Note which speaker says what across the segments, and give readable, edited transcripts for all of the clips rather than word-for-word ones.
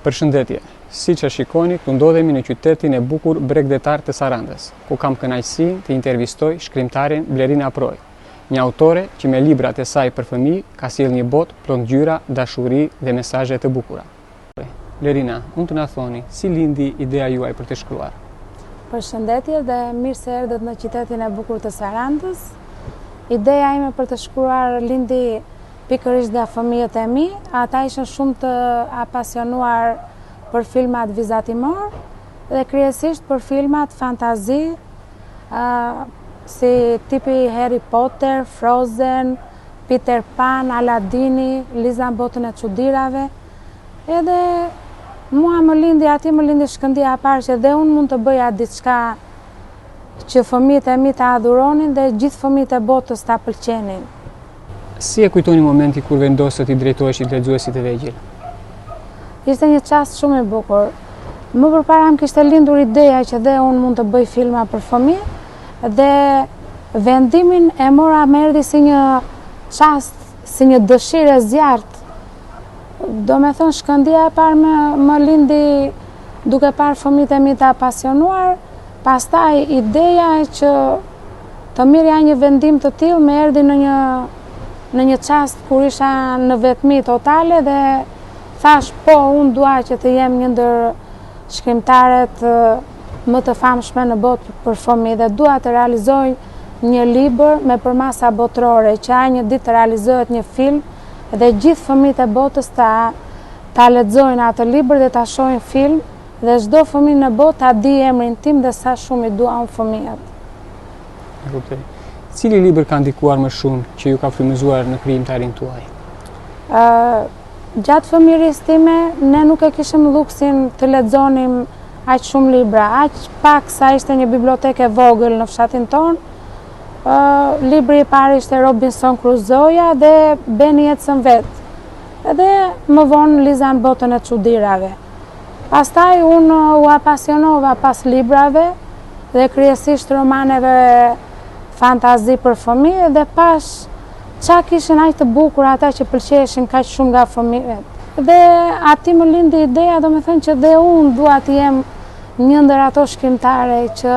Speaker 1: Përshëndetje! Siç e shikoni, këtu ndodhemi në qytetin e bukur bregdetar të Sarandës, ku kam kënaqësinë të intervistoj shkrimtaren Blerina Prroj, një autore që me librat e saj për fëmijë ka sjellë një botë plot ngjyra, dashuri dhe mesazhe të bukura. Blerina, mund të na thoni, si lindi ideja juaj për të shkruar?
Speaker 2: Përshëndetje dhe mirë se erdhët në qytetin e bukur të Sarandës. Ideja ime për të shkruar lindi Pikërisht nga fëmijët e mi, ata ishin shumë të apasionuar për filmat vizatimorë dhe kryesisht për filmat fantazi, si tipi Harry Potter, Frozen, Peter Pan, Aladini, Liza në botën e çudirave. Edhe mua më lindi, aty më lindi shkëndija e parë që dhe unë mund të bëja diçka që fëmijët e mi ta adhuronin dhe gjithë fëmijët e botës ta pëlqenin.
Speaker 1: Si e kujtoni momentin kur vendosët t'i drejtoheshit lexuesit të vegjël?
Speaker 2: Ishte një çast shumë i bukur. Më përpara më kishte lindur ideja që dhe unë mund të bëj filma për fëmijë dhe vendimin e mora më erdhi si një çast, si një dëshirë e zjarrtë. Domethënë shkëndija e parë më, më lindi duke parë fëmijët e mi të apasionuar, pastaj ideja që Të merrja një vendim të tillë më erdhi në një në një çast kur isha në vetmi totale dhe thashë po unë dua që të jem një ndër shkrimtaret më të famshme në botë për fëmijë dhe dua të realizoj një libër me përmasa botërore që ai një ditë të realizohet një film dhe gjithë fëmijët e botës ta ta lexojnë atë libër dhe ta shohin film Dhe çdo fëmijë në botë ta dijë emrin tim dhe sa shumë i dua unë fëmijët.
Speaker 1: E kuptoj. Cili libër ka ndikuar më shumë që ju ka frymëzuar në krijimtarinë tuaj?
Speaker 2: Ë gjatë fëmijërisë time ne nuk e kishim luksin të lexonim aq shumë libra, aq pak sa ishte një bibliotekë e vogël në fshatin tonë. Ë libri i parë ishte Robinson Crusoe dhe Beni ecën vetë. Edhe më vonë Liza në botën e çudirave. Pastaj unë u apasionova pas librave dhe kryesisht romaneve fantazi për fëmijë dhe pashë ça kishin aq të bukur ata që pëlqeheshin kaq shumë nga fëmijët. Dhe aty më lindi ideja, domethënë që dhe unë dua të jem një ndër ato shkrimtare që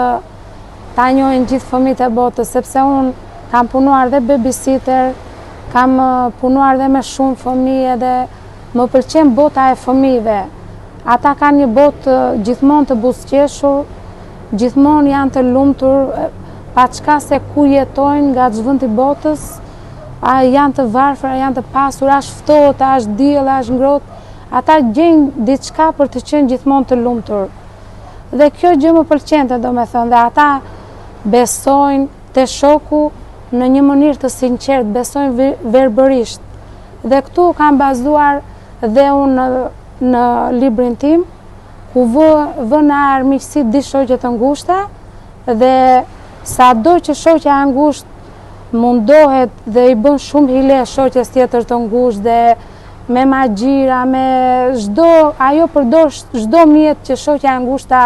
Speaker 2: ta njohin gjithë fëmijët e botës, sepse unë kam punuar dhe babysitter, kam punuar dhe me shumë fëmijë edhe Më pëlqen bota e fëmijëve. Ata kanë një botë gjithmonë të buzëqeshur, gjithmonë janë të lumtur, paçka se ku jetojnë, nga ç'vend i botës, a janë të varfër, a janë të pasur, a është ftohtë, a është diell, a është ngrohtë, ata gjejnë diçka për të qenë gjithmonë të lumtur. Dhe kjo gjë më pëlqente, domethënë, dhe ata besojnë te shoku në një mënyrë të sinqertë, besojnë verbërisht. Dhe këtu kam bazuar dhe unë në, në librin tim, ku vë, vë në armiqësi dy shoqe të ngushta dhe sado që shoqja e ngushtë mundohet dhe i bën shumë hile shoqes tjetër të ngushtë dhe me magjira, me çdo, ajo përdor çdo mjet që shoqja e ngushtë ta,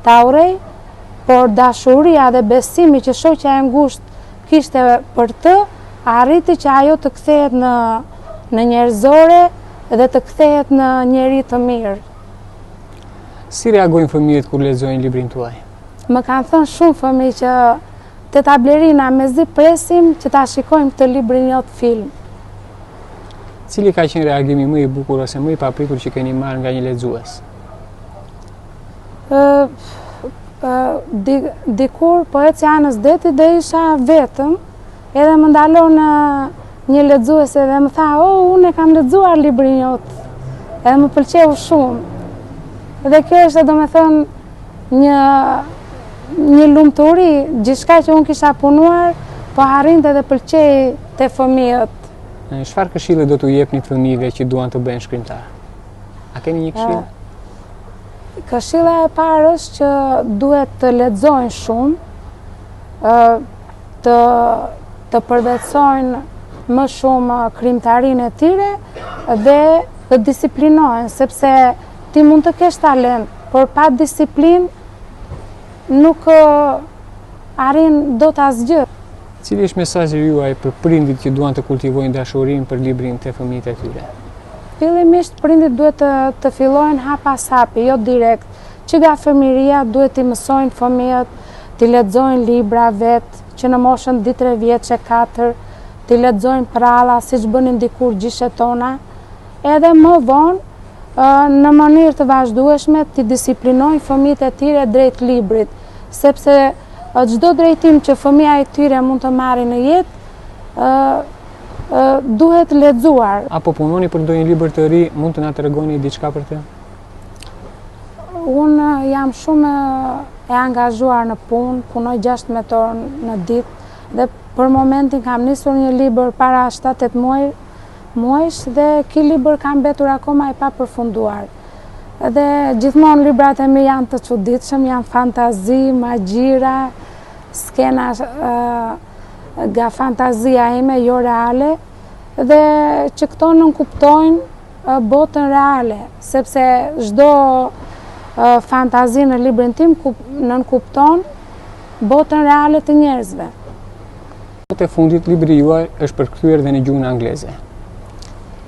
Speaker 2: ta urrejë, por dashuria dhe besimi që shoqja e ngushtë kishte për të, arriti që ajo të kthehet në në njerëzore dhe të kthehet në njeri të mirë.
Speaker 1: Si reagojnë fëmijët kur lexojnë librin tuaj?
Speaker 2: Më kanë thënë shumë fëmijë që teta Blerina mezi presim që ta shikojmë këtë librin jot film.
Speaker 1: Cili ka qenë reagimi më i bukur ose më i papritur që keni marrë nga një lexues?
Speaker 2: Dikur po ecja anës detit dhe isha vetëm, edhe më ndalon një lexuese dhe më tha, "O, oh, unë e kam lexuar librin jot." Edhe më pëlqeu shumë. Dhe kjo ishte domethënë një një lumturi, gjithçka që unë kisha punuar, po arrinte dhe pëlqehej te fëmijët.
Speaker 1: Çfarë këshille do t'u jepnit fëmijëve që duan të bëhen shkrimtarë? A keni një këshillë?
Speaker 2: Këshilla e parë është që duhet të lexojnë shumë, të të përvetësojnë më shumë krijimtarinë e tyre dhe të disiplinohen, sepse ti mund të kesh talent, por pa disiplinë nuk arrin dot asgjë.
Speaker 1: Cili është mesazhi juaj për prindit që duan të kultivojnë dashurinë për librin te fëmijët e tyre?
Speaker 2: Fillimisht prindit duhet të të fillojnë hap pas hapi, jo direkt. Që nga fëmijëria duhet t'i mësojnë fëmijët t'i lexojnë libra vetë, që në moshën dy-tre vjeçe, katër, t'i lexojnë pralla, siç bënin dikur gjyshet tona, edhe më vonë, në mënyrë të vazhdueshme t'i disiplinojnë fëmijët e tyre drejt librit, sepse çdo drejtim që fëmija i tyre mund të marrë në jetë, duhet lexuar.
Speaker 1: A po punoni për ndonjë libër të ri, mund të na tregoni diçka për të?
Speaker 2: Unë jam shumë e angazhuar në punë, punoj 16 orë në ditë dhe për momentin kam nisur një libër para 7-8 muaj, muajsh dhe ky libër ka mbetur akoma i papërfunduar. Dhe gjithmonë librat e mi janë të çuditshëm, janë fantazi, magjira, skena nga fantazia ime, jo reale, dhe që këto nënkuptojnë botën reale, sepse çdo fantazi në librin tim nënkupton botën reale të njerëzve.
Speaker 1: Kohët e fundit libri juaj është përkthyer dhe në gjuhën angleze.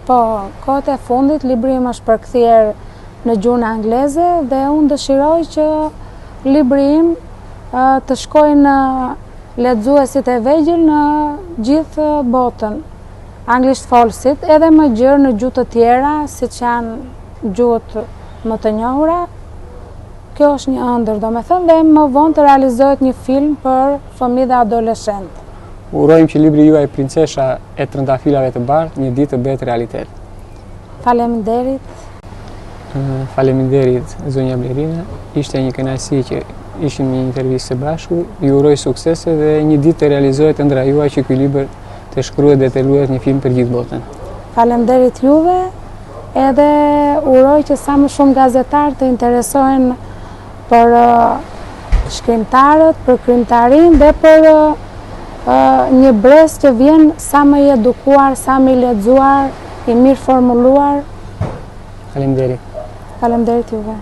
Speaker 2: Po, kohët e fundit libri im është përkthyer në gjuhën angleze dhe unë dëshiroj që libri im të shkojë në lexuesit e vegjël në gjithë botën. Anglishtfolësit edhe më gjerë në gjuhë të tjera, siç janë gjuhët më të njohura, Kjo është një ëndërr, domethënë, dhe më vonë të realizohet një film për fëmijë dhe adoleshentë.
Speaker 1: Urojmë që libri juaj Princesha e trëndafilave të bardhë një ditë të bëhet realitet.
Speaker 2: Faleminderit.
Speaker 1: Faleminderit zonja Blerina. Ishte një kënaqësi që ishim në një intervistë së bashku. Ju uroj suksese dhe një ditë të realizohet ëndrra juaj që ky libër të shkruhet dhe të luhet një film për gjithë
Speaker 2: botën. Faleminderit juve. Edhe uroj që sa më shumë gazetarë të interesohen për shkrimtarët, për krijimtarinë dhe për një brez që vjen sa më i edukuar, sa më i lexuar, i mirëformuluar.
Speaker 1: Faleminderit.
Speaker 2: Faleminderit juve.